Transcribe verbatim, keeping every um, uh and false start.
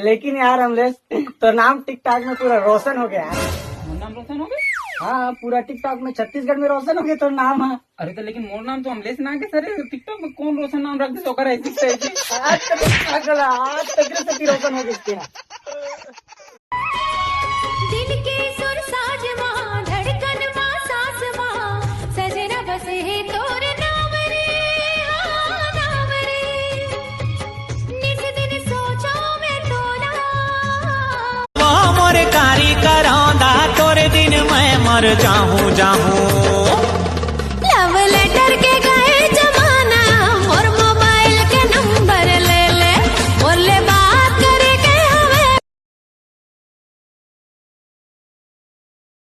लेकिन यार अमलेश, तो नाम टिकटॉक में पूरा रोशन हो गया। मोर नाम रोशन हो गया। हाँ, पूरा टिकटॉक में छत्तीसगढ़ में रोशन हो गया तो नाम है। अरे तो लेकिन मोर नाम तो अमलेश ना के सर, टिकटॉक में कौन रोशन नाम रख दे तो करे ऐसी से ऐसी। आज तक अगला आज तक से रोशन हो गया। दिल के सुर साज मा, धड़कन मा, सांस मा, सजना बस हे तोर नाम रे, हाँ, नाम रे। निस दिन सोचो मैं तोला। वो मोर कारी करौंदा तोरे दिन मैं मर जाहूं जाहूं।